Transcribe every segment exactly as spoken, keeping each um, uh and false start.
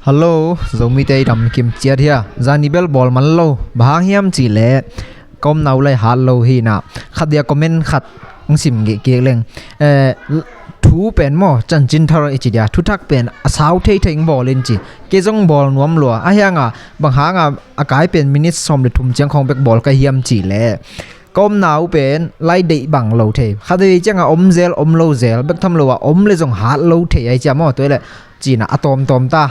Hello, Zomite i dam kim ciat hia? Zani bel bawl man lo. Bang hang hiam cih leh ka omna uh lai hat lo hi na. Khat dia comment khat hong sim kik leng. Eh, thu pen maw, chanchinthar i ci dia, thuthak pen a sau theithei hong bawl in ci. Kei zong bawl nuam lua. A hiang a, bang hang a, a kai pen minute sawm le thum ciang khawng bek bawl ka hiam cih leh ka omna uh pen lai deih bang lo thei. Khat vei ciang a om zel, om lo zel, bek tham lo a om le zong hat lo thei ahi ciam maw, tua leh cina a tawmtawm ta.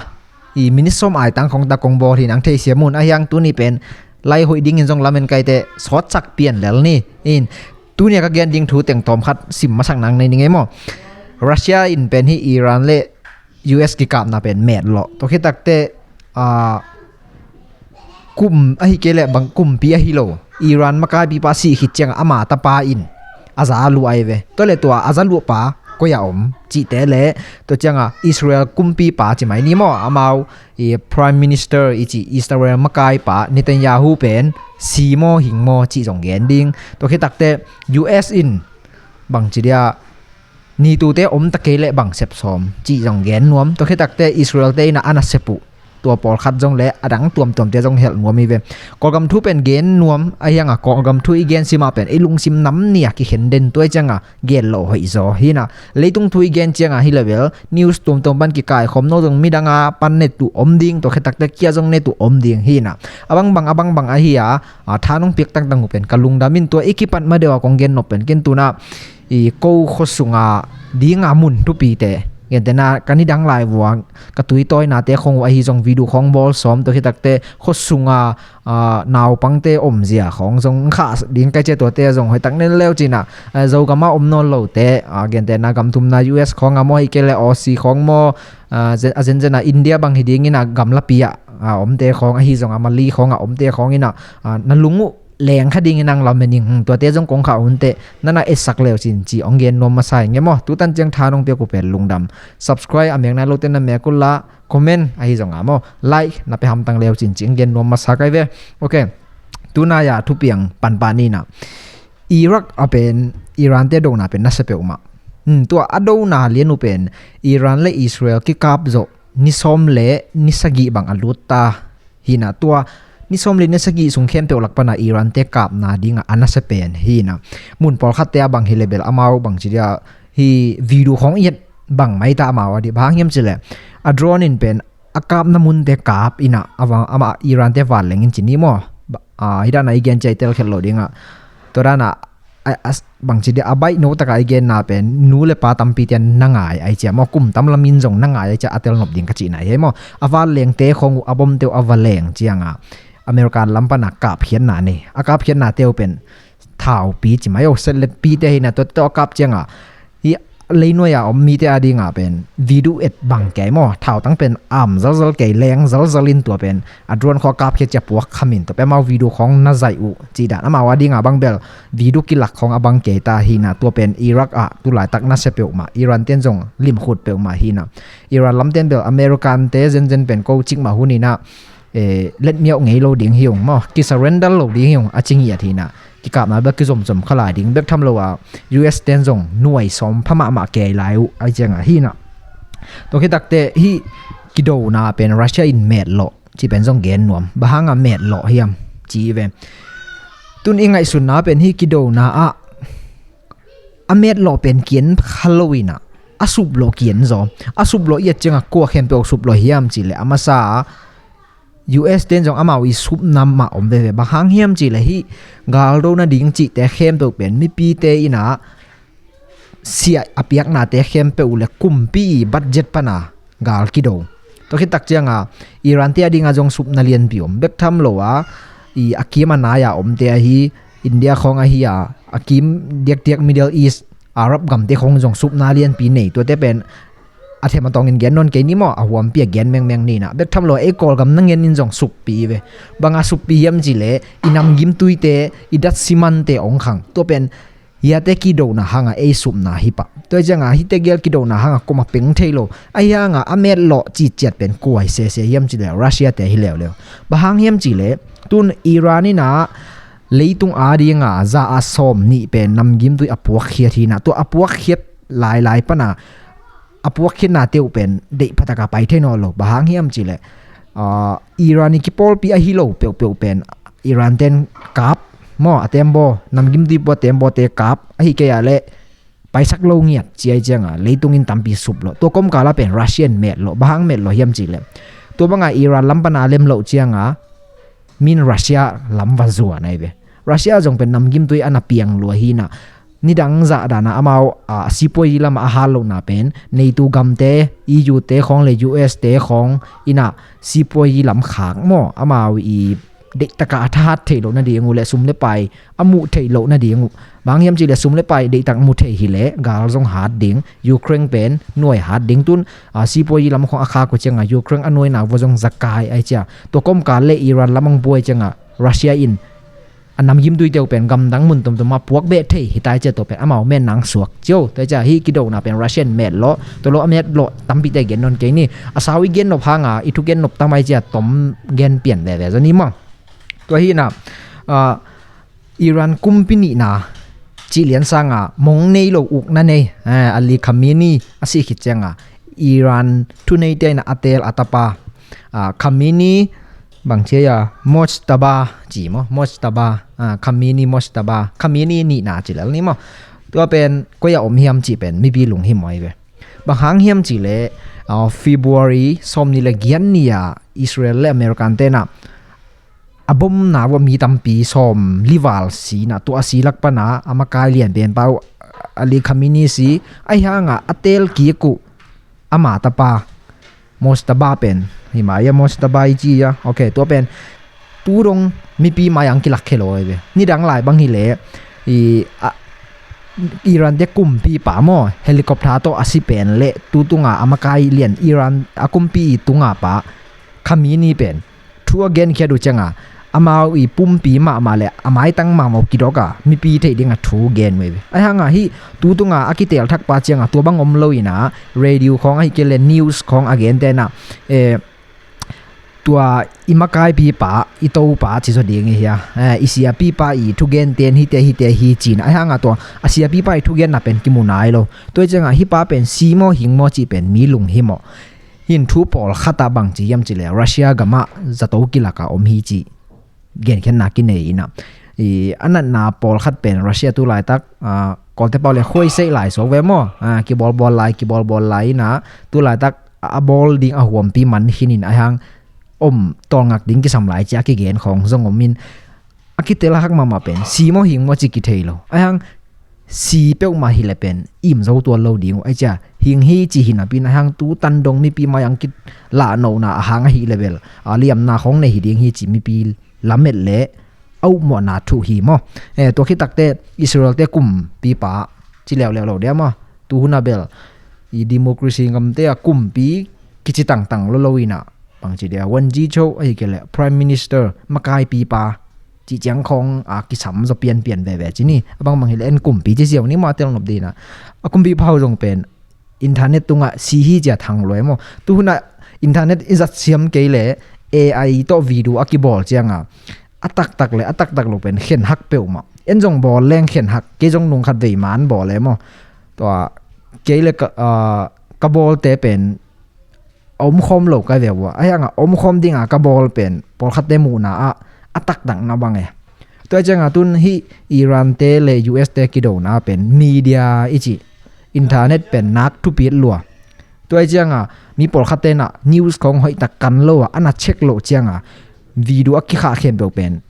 I minute sawm ai tang khawng ta kong bawl hi nang thei siam un, a hiang tuni pen lai hoih dingin zong lamen kaite sawtsak pian lel ni. In, tuni a ka gen ding thu teng tawm khat sim masak nang nei ning ei maw. Russia in pen hi Iran le U S kikapna pen met lawh. Tua khit takte, ah, kum ahi kei leh bang kumpi ahi lo. Iran makaipipa sih khit ciang ama tapa in a za luah ai ve. Tua le tua a za luahpa koi a om cihte le tua ciang a Israel kumpipa ci mai ni maw. Amau i Prime Minister i ci Israel makaipa Netanyahu pen si maw hing maw cih zong gen ding. Tua khit takte U S in bang ci dia nitute om ta kei leh bang sep sawm cih zong gen nuam. Tua khit takte Israel te in a na sep uh tua pawlkhat zong le a dang tuamtuamte zong helh nuam hi ve. Kawlgam thu pen gen nuam a hiang a Kawlgam thu i gen sim a pen i lungsim nam ni a kikhen den tua i ciang a gen lo hoih zaw hi na. Leitung thu i gen ciang a hi le bel news tuamtuam pan kikaikhawm no zong midang a pan net uh om ding, tua khit takte kia zong net uh om ding hi na. A bangbang a bangbang ahi a, a, tha nong piak tangtang uh pen ka lungdam in tua i kipat ma deuh a kong gen nop pen ken tuna i ko khuasunga dinga mun thupite, gentehna ka nidang lai vua ka tuitawinate khong uh ahi zong video khong bawl sawm, tua khit takte khuasunga, ah, naupangte omzia khong zong khah ding kai cia tuate zong hoih tak nen leu cina, ah, Zogama om nawn lote, ah, gentehna gam thumna U S khong a maw hi kei le Aussie khong maw, ah, zen, a zenzen a India bang hi dingin a gamlapi ah, ah, omte khong ahi zong a Mali khong a omte khong in a, ah, na lung uh leng kha dingin ang lamen ing, hmm, tuate zong kong kha unte nana etsak leu cin ci ong gen nuam masa ing e maw. Tutan ciang tha nong piak uh pen lungdam. Subscribe a mek nai lote na mek uh la, comment ahi zong a maw, like na pe hamtang leu cin ci ong gen nuam masa kai ve. Ok. Tunai a thupiang panpan ina, Iraq a pen Iran te dona pen nasa peuhmah. Hmm, tua a dona lian uh pen Iran le Israel kikap zawh ni sawm le ni sagih bang a lut ta. Hina tua ni sawm le ni sagih sung khempeuh lak pana Iran te kapna dinga a nasa pen hina. Mun pawlkhatte a bang hi le bel amau bang ci dia hi video khong iat bang mai ta amau a di bang hiam ci le a drone in pen a kapna munte kap ina a vang ama Iran te van leng in ci ni maw. Ba, a, hi dana i gen cia i tel khet lo dinga. Tua dana a, a, bang ci dia a baih no taka i genna pen nu le pa tampi tian na ngai ai cia maw, kum tam lamin zong na ngai ai cia a tel nop ding ka cihna hi maw. A van lengte khong uh a bomte uh a va leng cianga American lam pana kapkhiatna ni. A kapkhiatnate uh pen thaupi ci mai uh, setletpite hina tua tawh a kap cianga hi leinuai a om mite a dinga pen video et bang kei maw, thautang pen am zalzal kei leng zalzal in tua pen a drone khawng a kapkhiat cia puak khamin tua pen mau video khawng na zaih uh cih dan amau a dinga bang bel video kilak khawng a bang kei ta hina. Tua pen Iraq ah tulaitak nasa peuhmah, Iran ten zong limkhut peuhmah hina. Iran lamten bel American te zenzen pen ko cikmah hun ina, eh, letmiauh ngei lo ding hi ung maw, kisurrender lo ding hi ung a cingiat hina. Kikapna bel kizomzom kha lai ding bek tham lo a U S ten zong nuai sawm pha mahmah kei lai uh a cianga hina. Tua khit takte hi kidona pen Russia in met lawh ci pen zong gen nuam. Bang hanga met lawh hiam ci ve. Tun i ngaihsutna pen hi kidona ah a met lawh pen kian kha lo ina a sup lawh kian zaw. A sup lawh iat cianga kua khempeuh sup lawh hiam ci le a masa U S ten zong amau i supna mah om veve. Bang hang hiam ci le hi galdo nading cihte khempeuh pen mipite ina siah a piaknate khempeuh uh le kumpi i budget pana gal kido. Tua khit tak cianga Iran te a dinga zong supna lianpi om bek tham lo a, i a kim a nai a omte ahi India khawng ahi a, a kim diakdiak Middle East Arab gamte khawng zong supna lianpi nei. Tuate pen a them a tawngin gen nawn kei ni maw, a huampi a gen mengmeng nina. Bek tham lo a ei Kawlgam na ngen in zong suppi ve. Banga suppi hiam ci le i namgim tuite, i dat simante ong khang. Tua pen hiate kidona hanga ei supna hi pah. Tua hi cianga hite gel kidona hanga koma peng thei lo. Ahi hanga a met lawh ciciat pen kuai sese hiam ci le Russia te hi leuleu. Bang hang hiam ci le tun Iran ina leitung a dinga za a sawm nih pen namgim tui a puakkhiat hina. Tua a puakkhiat lailai pana a puakkhiatna teuh pen deih phataka pai thei nawn lo. Bang hang hiam cihleh, ah, Iran i kipawlpi ahi lo peuhpeuh pen Iran ten kap maw, a tembaw, namgimtui pua tembawte kap ahi kei a leh paisak lo ngiat ci ai cianga leitung in tampi sup lo. Tua komkala pen Russia in met lo. Bang hang met lo hiam cihleh, tua banga Iran lam pana lem loh cianga min Russia lam va zuan ai ve. Russia zong pen namgimtui ana piang lua hina, nidang zah dana amau, a, sipuayi lama a hat lohna pen NATO gamte, E U te khawng le U S te khawng ina sipuayi lam khak maw, amau i deihtaka a thahat theih loh nading uh le sum le pai a muh theih loh nading uh. Bang hiam cihleh sum le pai deihtak mu thei hileh gal zong hat ding, Ukraine pen nuai hat ding. Tun, a, sipuayi lam khawng a khak uh cianga Ukraine a nuaina vua zong zakai ai cia. Tua komkal le Iran lam ang buai cianga Russia in a namgimtui teuh pen gamdang mun tumtuma puak beh thei hi tai cia, tua pen amau men nang suak cio. Tua cia hi kidona pen Russia in met lo, tua lo a met lo tampite gen non kei ni. A sau i gen nop hanga i thu gen nop tamai cia tom gen pian veve zaw ni maw. Tua hina, ah, Iran kumpi nihna cih lian sanga mong nei lo ukna nei, eh, Ali Khamenei a sih khit cianga Iran thuneite ina a teel a tapa, ah, Khamenei bang cia, Mojtaba ci maw, Mojtaba, ah, Khamenei Mojtaba, Khamenei nihna ci lel ni maw. Tua pen koi a om hiam cih pen mipi lunghimawh ai ve. Bang hang hiam cihleh, ah, February sawm ni le giat ni-a Israel le American tena a bomna vua mi tampi sawm li val sina, tua a si lak pana a makai lian penpa uh Ali Khamenei si. Ahi hanga a teel kik uh ama tapa Mojtaba pen, himai a Mojtaba i ci a, ok, tua pen tu dong mipi mai ang kilak khe lo ai ve. Nidang lai bang hileh i, a, Iran te kumpipa maw, helicopter tawh a si pen le tu tunga a makai lian Iran a kumpi i tunga pa Khamenei pen thu a genkhiat uh cianga amau i pumpi mahmah le a maitang mahmah uh kidawka mipi theih dinga thu gen uh ai ve. Ahi hanga hih tu tunga a kitelthakpa cianga tua bang om lo ina radio khawng ahi kei le news khawng a gentena, eh, tua i makaipipa, i topa ci zaw ding i hia, eh, i siapipa i thugenten hite hite hi cina. Ahi hanga tua a siapipa i thugenna pen kimu nai lo. Tua i cianga hih pa pen si maw hing maw cih pen mi lunghimawh. Hin thu pawlkhatah bang ci hiam cihleh Russia gamah zato kilaka om hi cih genkhiatna kinei ina. I a natna pawlkhat pen Russia tu laitak, ah, Kawlte pau le khuaiseih lai suak ve maw, ah, kibawlbawl lai, kibawlbawl lai ina tu laitak a bawl ding a huampi man khinin ahi hang om tawlngak ding kisam lai cia kigen khawng zong omin a kitelhak mahmah pen si maw hing maw ci kithei lo. Ahi hang si peuhmah hileh pen im zo tuan lo ding uh ai cia, hing hi ci hi napi in ahi hang tu tan dong mipi mai ang kilahnona a hang ahi level a liamna khawng nei hi ding hi ci mipi lamet le a upmawhna thu hi maw. Eh, tua khitakte Israel te kumpipa ci leuleu lo dia maw. Tu huna bel i democracy ngamte a kumpi kici tangtang lo lo ina bang ci dia, Wen Ji Cho ahi kei le Prime Minister makaipipa ci ciang khawng a kisam zaw pianpian veve ci ni. A bangbang hileh en kumpi ci ziau ni maw a tel nop dina. A kumpipa uh zong pen internet tunga si hi cia thang luai maw. Tu huna internet i zat siam kei le A I tawh video a kibawl cianga a taktak le a taktak lo pen khenhak peuhmah. En zong bawl leng khenhak, kei zong nung khat vei man bawl e maw. Tua kei le ka, ah, ka bawlte pen a omkhawm lo ka veu a. Ahi hanga omkhawm dinga ka bawl pen pawlkhatte muhna ah a taktakna bang e. Tua cianga tun hih Iran te le U S te kidona pen media i ci internet pen nak thupit lua. Tua cianga mi pawlkhatte na news khawng hoihtak kan lo a, ana check lo cianga video a kikhah khempeuh pen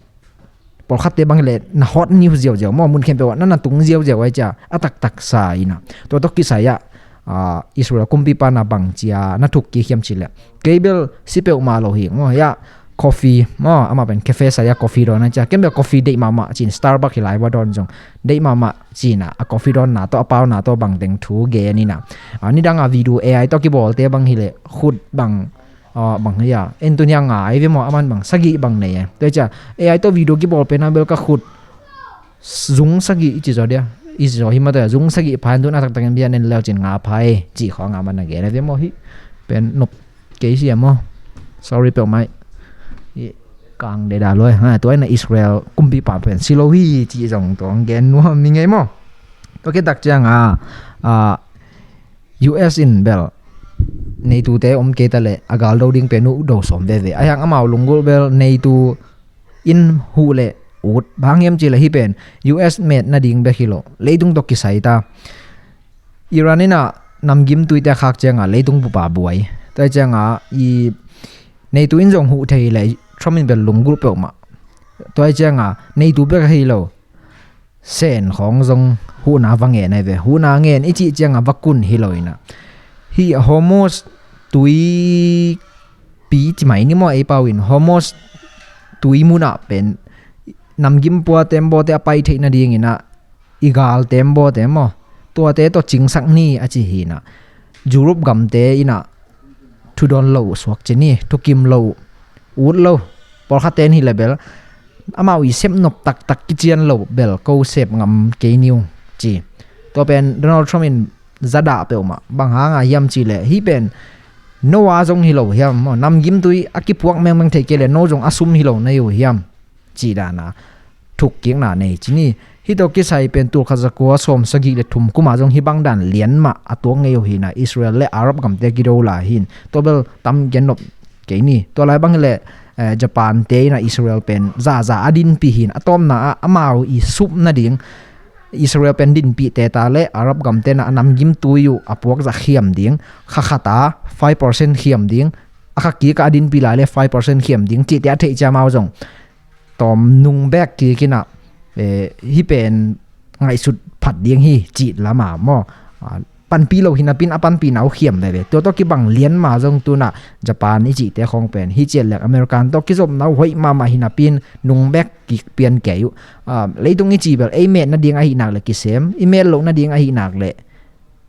pawlkhatte bang le na hot news ziauziau maw, mun khempeuh ah na na tung ziauziau ai cia a taktak sa ina. Tua tawh kisai ah, ah, Israel kumpipa na bang cia na thuk kik hiam cih leh kei bel si peuhmah lo hi maw, ya coffee maw, amah pen cafe sai a coffee dawn ai cia, ken bel coffee deih mahmah cin, Starbucks hi lai va dawn zong deih mahmah cina, a coffee dawnna tawh a pauna tawh bang teng thu gen ina. Ah, nidanga video A I tawh kibawlte bang hileh khut bang, ah, bang hi a, en tun hia ngai ve maw, aman bang sagih bang nei e. Tua cia A I tawh video kibawl pen a bel ka khut zung sagih i ci zaw dia, i ci zaw hi mah tua zung sagih pha en tun a taktakin bia nen leu cin nga pha e cih khawng a man a gen a ve maw hi. Pen nop kei sia maw. Sorry peuhmah. I kang deda loi. Ha, tua ina Israel kumpipa pen si lo hi cih zong tuang gen nuam mi ngei maw. Tua kitak cianga, ah, U S in bel NATO te om kei ta leh a gal do ding pen uh do sawm veve. Ahi hang amau lunggulh bel NATO in huh leh ut, bang hiam cih leh hih pen U S met nading bek hi lo, leitung tawh kisai ta. Iran in ah namgimtui te a khak ciangah leitung bup a buai. Tua hi ciangah i NATO in zong huh thei leh Trump in bel lunggulh peuhmah. Tua hi ciangah NATO bek ahi lo, Sen khawng zong huhna va ngen ahi ve. Huhna ngen i cih ciangah va kun hi lo inah. Hih Hormuz tuipi ci mai ni maw, ei pau in Hormuz tui munah pen namgim pua tembaw te a pai theih nading inah i gal tembaw te maw, tuate tawh cingsak ni a ci hi inah. Europe gamte inah thudawn lo uh suak ci ni, thukim lo uh, ut lo. Pawlkhatte in hi leh bel amau i sepnop taktak kician lo bel ko sep ngam kei ni uh ci. Tua pen Donald Trump in zadah peuhmah. Bang hanga hiam cih leh hih pen no a zong hi lo hiam maw, namgimtui a kipuak mengmeng thei kei leh no zong a sum hi lo na hi uh hiam cih dana thukkikna nei ci ni. Hih tawh kisai pen tul khat za kua sawm sagih le thum kuma zong hih bang dan lian mah a tuak ngei uh hi inah, Israel le Arab gamte kido lai hi in. Tua bel tam gen nop kei ni. Tua lai bang hi leh eh, Japan te inah Israel pen zaza a dinpih hi in, a tawpna ah amau i sup nading Israel pen dinpih te ta leh Arab gamte inah a namgimtui uh a puakzah khiam ding, kha khat a five percent khiam ding, a kha kik ah a dinpih lai leh five percent khiam ding cihte a theih ciang amau zong tawm nung bek kik inah, eh, hih pen ngaihsut phat ding hi cih lama maw, ah, panpih lo hi napi in a panpihna uh khiam veve. Tua tawh kibang lian ma zong tu inah Japan i cihte khawng pen hih ciat leng American tawh kizopna uh hoih mahmah hi napi in nung bek kik pian kei uh. Ah, leitung i cih bel ei met nading ahih nak leh kisem, i met loh nading ahih nak leh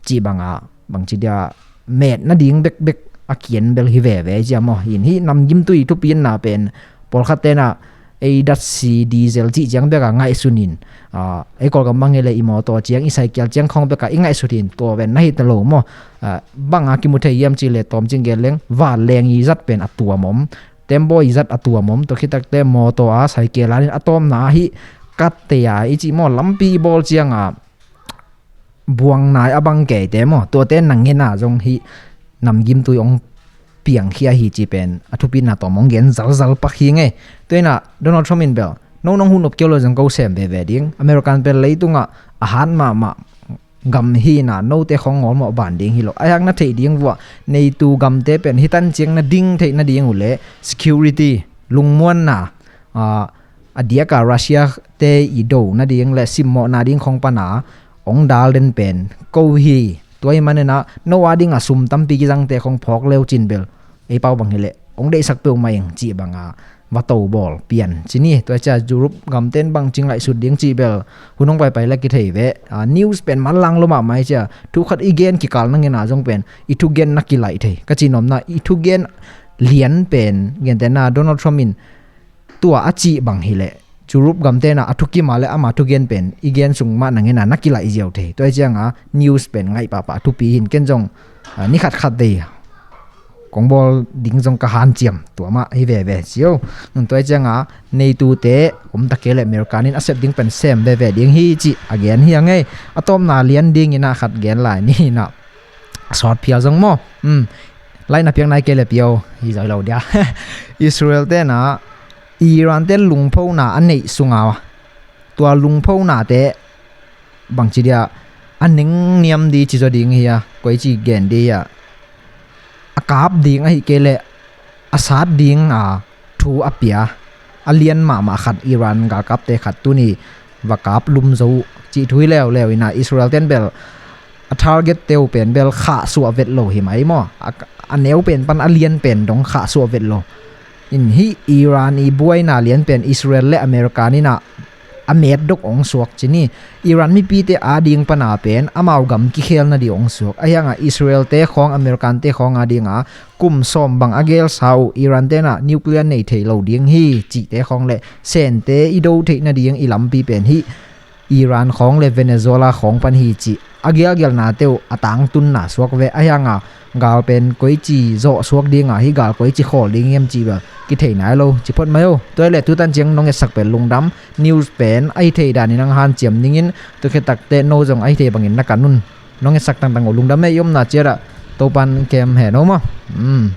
cih banga bangci dia met nading bekbek a kian bel hi veve cia maw. Hi in hih namgimtui thupina pen pawlkhatte inah ei datsi diesel cih ciang bek a ngaihsun in, ah, ei Kawlgam bang hi leh i mawtaw ciang, i cycle ciang khawng bek a i ngaihsut in, tua pen na hi ta lo maw. Ah, bang a kimu thei hiam cih leh tawmcik gen leng vanleng i zat pen a tuam om, tembaw i zat a tuam om, tua khit takte mawtaw a cycle a in a tawmna ah hih katte a i cih maw, lampi i bawl ciangah buang nai a bang keite maw, tuate na ngen a zong hih namgimtui hong piangkhia hi cih pen a thupina tawm hong gen zalzal pak hi ngei. Tua inah Donald Trump in bel no nong huh nop kei uh leh zong ko sem veve ding. American pen leitungah a hat mahmah gam hi inah note khawng ngawlmawh ban ding hi lo. Ahi hang na theih ding uh ah NATO gamte pen hih tan ciang na ding theih nading uh leh security, lungmuanna, ah, a diaka Russia te i do nading le simmawhna ding khawng pana hong dal den pen ko hi. Tua ahih manin ah no a dingah sum tampi kizangte khawng phawk le uh cin bel ei pau bang hi leh hong deihsak peuhmah ing cih banga va to bawl pian ci ni. Tua cia Europe gamte in bangci ngaihsut ding cih bel hun hong paipai le kithei ve. Ah, news pen manlang lo mahmah hi cia, thu khat i gen kikal na ngen a zong pen i thugen na kilaih thei. Ka cihnopna i thugen lian pen gentehna Donald Trump in tua a cih bang hi leh Europe gamte inah a thukim a le ama thugen pen i gen sung mah na ngen a na kilaih ziau thei. Tua hi cianga news pen ngaih pahpah a thupi hi in, ken zong, ah, ni khatkhat dei kong bawl ding zong ka hanciam tua mah hi veve cio. Tua hi cianga NATO te om ta kei leh American in a sep ding pen sem veve ding hi cih a gen hi a ngei. A tawpna lian ding inah khat gen lai ni inah, sawt phial zong maw. Hmm. Laih na piak nai kei leh pia o, hi zoi lo dia. Israel te inah Iran te lungphona a neih sunga tua lungphonate bangci dia a nengniam di ci zaw ding hi a, koici gen di hi a, a kap ding ahih kei leh a sat ding a thu a pia a lian mahmah khat, Iran galkapte khat tuni va kap lum zo uh cih thu hi leuleu inah Israel ten bel a target te uh pen bel khahsuah vet lo hi mai maw. A, a neu pen pan a lian pen dong khahsuah vet lo. In hih Iran i buaina lian pen Israel le American inah a metdok hong suak ci ni. Iran mipite ading pana pen amau gam kikhelna dih hong suak. Ahi hangah Israel te khawng, American te khawng adinga kum sawm bang a gelsa uh Iran tenah nuclear nei thei lo ding hi cihte khawng le Sente i do theih nading i lampi pen hih Iran khawng le Venezuela khawng pan hi cih a gialgialnate uh a tangtunna suak ve. Ahi hanga gal pen koici zawh suak dinga, hih gal koici khawl ding hiam cih bel kithei nai lo ci phot mai o. Tua hi leh tutan ciang nong etsak pen lungdam. News pen ahi thei danin ang hanciam ningin, tua khit takte no zong ahi thei bangin na kan un. nong etsak tangtang uh lungdam ei, i omna ciat ah Topan kem hen o maw. Hmm.